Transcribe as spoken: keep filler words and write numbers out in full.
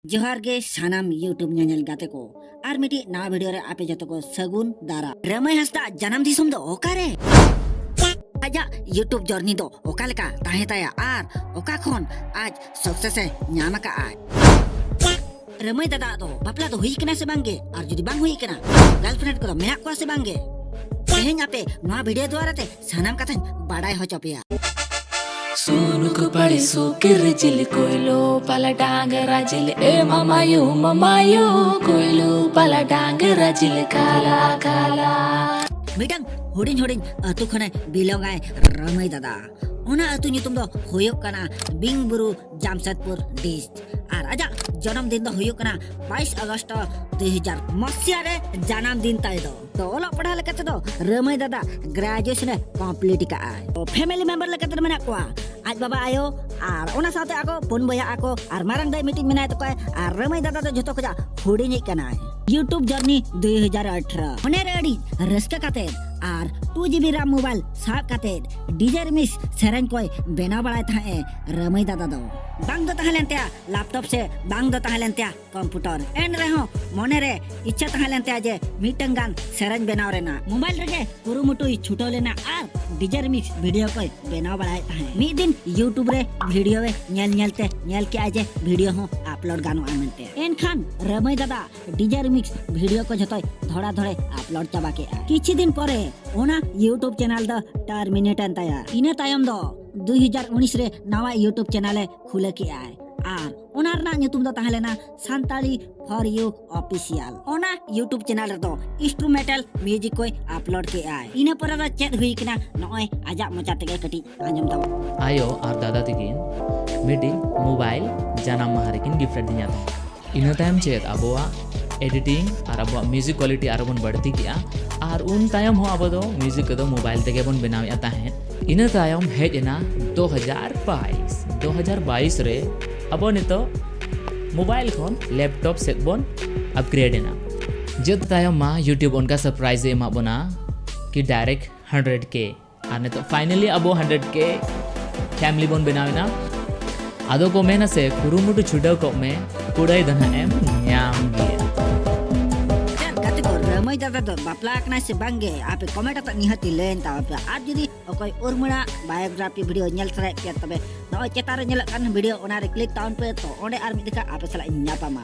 ᱡᱚᱦᱟᱨ ᱜᱮ ᱥᱟᱱᱟᱢ YouTube ᱧᱮᱧᱮᱞ ᱜᱟᱛᱮ ᱠᱚ, ᱟᱨ ᱢᱤᱫᱴᱤᱡ ᱱᱟᱣᱟ ᱵᱷᱤᱰᱤᱭᱳ ᱨᱮ ᱟᱯᱮ ᱡᱚᱛᱚ ᱠᱚ ᱥᱟᱹᱜᱩᱱ ᱫᱟᱨᱟᱢ᱾ ᱨᱟᱹᱢᱟᱹᱭ ᱦᱟᱸᱥᱫᱟ ᱡᱟᱱᱟᱢ ᱫᱤᱥᱚᱢ ᱫᱚ ᱚᱠᱟᱨᱮ? ᱟᱡᱟᱜ YouTube journey ᱫᱚ ᱚᱠᱟ ᱞᱮᱠᱟ ᱛᱟᱦᱮᱸ ᱛᱟᱭᱟ ᱟᱨ ᱚᱠᱟ ᱠᱷᱚᱱ ᱟᱡ success ᱮ ᱧᱟᱢ ᱟᱠᱟᱫᱼᱟ? ᱨᱟᱹᱢᱟᱹᱭ ᱫᱟᱫᱟ ᱫᱚ ᱵᱟᱯᱞᱟ ᱫᱚ ᱦᱩᱭ ᱠᱟᱱᱟ ᱥᱮ ᱵᱟᱝ ᱜᱮ? ᱟᱨ ᱡᱩᱫᱤ ᱵᱟᱝ ᱦᱩᱭ ᱠᱟᱱᱟ, girlfriend ᱠᱚᱫᱚ ᱢᱮᱱᱟᱜ ᱠᱚᱣᱟ ᱥᱮ ᱵᱟᱝ ᱜᱮ? ᱛᱮᱦᱮᱧ ᱟᱯᱮ ᱱᱚᱣᱟ ᱵᱷᱤᱰᱤᱭᱳ ᱫᱩᱣᱟᱨᱟ ᱛᱮ ᱥᱟᱱᱟᱢ ᱠᱟᱛᱷᱟᱧ ᱵᱟᱰᱟᱭ ᱦᱚᱪᱚ ᱯᱮᱭᱟ᱾ ᱥᱩᱱᱩᱠ ᱯᱟᱲᱤ ᱥᱩᱠᱨᱤ ᱡᱤᱞ ᱠᱚᱭᱞᱳ ᱯᱟᱞᱟ ᱰᱟᱝᱨᱟ ᱡᱤᱞ ᱮ ᱢᱟᱢᱟᱭᱳ ᱢᱟᱢᱟᱭᱳ ᱠᱚᱭᱞᱳ ᱯᱟᱞᱟ ᱰᱟᱝᱨᱟ ᱡᱤᱞ ᱠᱟᱞᱟ ᱠᱟᱞᱟ᱾ ᱢᱤᱫᱴᱟᱝ ᱦᱩᱰᱤᱧ ᱦᱩᱰᱤᱧ ᱟᱹᱛᱩ ᱠᱷᱚᱱᱮ belong ᱟᱭ ᱨᱟᱹᱢᱟᱹᱭ ᱫᱟᱫᱟ᱾ ᱚᱱᱟ ᱟᱹᱛᱩ ᱧᱩᱛᱩᱢ ᱫᱚ ᱦᱩᱭᱩᱜ ᱠᱟᱱᱟ ᱵᱤᱝ ᱵᱩᱨᱩ, ᱡᱟᱢᱥᱮᱫᱽᱯᱩᱨ ᱰᱤᱥᱴ᱾ ᱟᱨ ᱟᱡᱟᱜ ᱡᱚᱱᱚᱢ ᱫᱤᱱ ᱫᱚ ᱦᱩᱭᱩᱜ ᱠᱟᱱᱟ ᱵᱟᱭᱤᱥ ᱟᱜᱚᱥᱴ ᱫᱩᱭ ᱦᱟᱡᱟᱨ ᱢᱟᱥᱤᱦᱟ ᱨᱮ ᱡᱟᱱᱟᱢ ᱫᱤᱱ ᱛᱟᱭ ᱫᱚ᱾ ᱛᱚ ᱚᱞᱚᱜ ᱯᱟᱲᱦᱟᱣ ᱞᱮᱠᱟ ᱛᱮᱫᱚ ᱨᱟᱹᱢᱟᱹᱭ ᱫᱟᱫᱟ graduation ᱮ complete ᱟᱠᱟᱫ ᱟᱭ᱾ ᱛᱚ family member ᱞᱮᱠᱟ ᱛᱮᱫᱚ ᱢᱮᱱᱟᱜ ᱠᱚᱣᱟ ᱟᱡ ᱵᱟᱵᱟ ᱟᱭᱳ, ᱟᱨ ᱚᱱᱟ ᱥᱟᱶᱛᱮ ᱟᱠᱚ ᱯᱩᱱ ᱵᱚᱭᱦᱟ ᱟᱠᱚ, ᱟᱨ ᱢᱟᱨᱟᱝ ᱫᱟᱹᱭ ᱢᱤᱫᱴᱤᱡ ᱢᱮᱱᱟᱭ ᱛᱟᱠᱚᱣᱟ, ᱟᱨ ᱨᱟᱹᱢᱟᱹᱭ ᱫᱟᱫᱟ ᱫᱚ ᱡᱷᱚᱛᱚ ᱠᱷᱚᱱᱟᱜ ᱦᱩᱰᱤᱧᱤᱡ ᱠᱟᱱᱟᱭ᱾ YouTube journey ᱫᱩᱭ ᱦᱟᱡᱟᱨ ᱟᱴᱷᱨᱚ ᱢᱚᱱᱮ ᱨᱮ ᱟᱹᱰᱤ ᱨᱟᱹᱥᱠᱟᱹ ᱠᱟᱛᱮ ᱟᱨ two GB RAM mobile ᱥᱟᱵ ᱠᱟᱛᱮ DJ remix ᱥᱮᱨᱮᱧ ᱠᱚᱭ ᱵᱮᱱᱟᱣ ᱵᱟᱲᱟᱭ ᱛᱟᱦᱮᱸᱫ ᱮ ᱨᱟᱹᱢᱟᱹᱭ ᱫᱟᱫᱟ ᱫᱚ᱾ ᱵᱟᱝ ᱫᱚ ᱛᱟᱦᱮᱸ ᱞᱮᱱ ᱛᱟᱭᱟ laptop ᱥᱮ ᱵᱟᱝ ᱫᱚ ᱛᱟᱦᱮᱸ ᱞᱮᱱ ᱛᱟᱭᱟ computer, ᱮᱱ ᱨᱮᱦᱚᱸ ᱢᱚᱱᱮ ᱨᱮ ᱤᱪᱪᱷᱟᱹ ᱛᱟᱦᱮᱸ ᱞᱮᱱ ᱛᱟᱭᱟ ᱡᱮ ᱢᱤᱫᱴᱟᱝ ᱜᱟᱱ ᱥᱮᱨᱮᱧ ᱵᱮᱱᱟᱣ ᱨᱮᱱᱟᱜ᱾ mobile ᱨᱮᱜᱮ ᱠᱩᱨᱩᱢᱩᱴᱩᱭ ᱪᱷᱩᱴᱟᱹᱣ ᱞᱮᱱᱟ ᱟᱨ DJ remix video ᱠᱚᱭ ᱵᱮᱱᱟᱣ ᱵᱟᱲᱟᱭᱮᱫ ᱛᱟᱦᱮᱸᱫ᱾ ᱢᱤᱫ ᱫᱤᱱ YouTube ᱨᱮ video ᱮ ᱧᱮᱞ ᱧᱮᱞ ᱛᱮ ᱧᱮᱞ ᱠᱮᱜᱼᱟᱭ ᱡᱮ video ᱦᱚᱸ upload ᱜᱟᱱᱚᱜᱼᱟ ᱢᱮᱱᱛᱮ᱾ ᱮᱱᱠᱷᱟᱱ ᱨᱟᱹᱢᱟᱹᱭ ᱫᱟᱫᱟ DJ remix video ᱠᱚ ᱡᱷᱚᱛᱚᱭ ᱫᱷᱚᱲᱟ ᱫᱷᱚᱲᱮ upload ᱪᱟᱵᱟ ᱠᱮᱜᱼᱟ᱾ ᱠᱤᱪᱷᱩ ᱫᱤᱱ ᱯᱚᱨᱮ ᱚᱱᱟ YouTube channel ᱫᱚ terminate ᱮᱱ ᱛᱟᱭᱟ᱾ ᱤᱱᱟᱹ ᱛᱟᱭᱚᱢ ᱫᱚ ᱫᱩᱭ ᱦᱟᱡᱟᱨ ᱩᱱᱤᱥ ᱨᱮ ᱱᱟᱣᱟ YouTube channel ᱮ ᱠᱷᱩᱞᱟᱹ ᱠᱮᱜᱼᱟᱭ, ᱟᱨ ᱚᱱᱟ ᱨᱮᱱᱟᱜ ᱧᱩᱛᱩᱢ ᱫᱚ ᱛᱟᱦᱮᱸ ᱞᱮᱱᱟ Santali for You Official᱾ ᱚᱱᱟ YouTube channel ᱨᱮᱫᱚ instrumental music ᱠᱚᱭ upload ᱠᱮᱜᱼᱟᱭ᱾ ᱤᱱᱟᱹ ᱯᱚᱨᱮ ᱫᱚ ᱪᱮᱫ ᱦᱩᱭ ᱠᱟᱱᱟ, ᱱᱚᱜᱼᱚᱭ ᱟᱡᱟᱜ ᱢᱚᱪᱟ ᱛᱮᱜᱮ ᱠᱟᱹᱴᱤᱡ ᱟᱸᱡᱚᱢ ᱛᱟᱵᱚᱱ᱾ ᱟᱭᱳ ᱟᱨ ᱫᱟᱫᱟ ᱛᱟᱹᱠᱤᱱ ᱢᱤᱫᱴᱤᱡ mobile ᱡᱟᱱᱟᱢ ᱢᱟᱦᱟ ᱨᱮᱠᱤᱱ gift ᱟᱹᱫᱤᱧᱟ ᱛᱟᱦᱮᱸᱫ᱾ ᱤᱱᱟᱹ ᱛᱟᱭᱚᱢ ᱪᱮᱫ ᱟᱵᱚᱣᱟᱜ editing ᱟᱨ ᱟᱵᱚᱣᱟᱜ music quality ᱟᱨᱚ ᱵᱚᱱ ᱵᱟᱹᱲᱛᱤ ᱠᱮᱜᱼᱟ, ᱟᱨ ᱩᱱ ᱛᱟᱭᱚᱢ ᱦᱚᱸ ᱟᱵᱚ ᱫᱚ music ᱠᱚᱫᱚ mobile ᱛᱮᱜᱮ ᱵᱚᱱ ᱵᱮᱱᱟᱣᱮᱫᱼᱟ ᱛᱟᱦᱮᱸᱫ᱾ ᱤᱱᱟᱹ ᱛᱟᱭᱚᱢ ᱦᱮᱡ ᱮᱱᱟ ᱫᱩ ᱦᱟᱡᱟᱨ ᱵᱟᱭᱤᱥ᱾ ᱫᱩ ᱦᱟᱡᱟᱨ ᱵᱟᱭᱤᱥ ᱨᱮ ᱟᱵᱚ ᱱᱤᱛᱚᱜ mobile ᱠᱷᱚᱱ laptop ᱥᱮᱫ ᱵᱚᱱ upgrade ᱮᱱᱟ᱾ ᱡᱟᱹᱛ ᱛᱟᱭᱚᱢ ᱢᱟ YouTube ᱚᱱᱠᱟ surprise ᱮ ᱮᱢᱟᱜ ᱵᱚᱱᱟ ᱠᱤ direct hundred K, ᱟᱨ ᱱᱤᱛᱚᱜ finally ᱟᱵᱚ hundred K family ᱵᱚᱱ ᱵᱮᱱᱟᱣ ᱮᱱᱟ᱾ ᱟᱫᱚ ᱠᱚ ᱢᱮᱱᱟ ᱥᱮ, ᱠᱩᱨᱩᱢᱩᱴᱩ ᱪᱷᱩᱴᱟᱹᱣ ᱠᱚᱜ ᱢᱮ, ᱠᱩᱲᱟᱹᱭ ᱫᱚ ᱱᱟᱦᱟᱜ ᱮᱢ ᱧᱟᱢ ᱜᱮᱭᱟ᱾ ᱪᱮᱫ ᱜᱟᱛᱮ ᱠᱚ, ᱨᱟᱹᱢᱟᱹᱭ ᱫᱟᱫᱟ ᱫᱚ ᱵᱟᱯᱞᱟ ᱟᱠᱟᱱᱟᱭ ᱥᱮ ᱵᱟᱝ ᱜᱮ? ᱟᱯᱮ ᱠᱚᱢᱮᱱᱴ ᱟᱛᱮ ᱱᱤᱦᱟᱹᱛᱤ ᱞᱟᱹᱭᱟᱹᱧ ᱛᱟᱵᱚᱱ ᱯᱮ᱾ ᱟᱨ ᱡᱩᱫᱤ ᱚᱠᱚᱭ ᱩᱨᱢᱤᱞᱟ ᱵᱟᱭᱳᱜᱨᱟᱯᱷᱤ ᱵᱷᱤᱰᱤᱭᱳ ᱧᱮᱞ ᱥᱟᱱᱟᱭᱮᱫ ᱯᱮᱭᱟ, ᱛᱚᱵᱮ ᱱᱚᱜᱼᱚᱭ ᱪᱮᱛᱟᱱ ᱨᱮ ᱧᱮᱞᱚᱜ ᱠᱟᱱ ᱵᱷᱤᱰᱤᱭᱳ, ᱚᱱᱟ ᱨᱮ ᱠᱞᱤᱠ ᱛᱟᱵᱚᱱ ᱯᱮ᱾ ᱛᱚ ᱚᱸᱰᱮ ᱟᱨ ᱢᱤᱫ ᱫᱷᱟᱣ ᱟᱯᱮ ᱥᱟᱞᱟᱜ ᱤᱧ ᱧᱟᱯᱟᱢᱟ᱾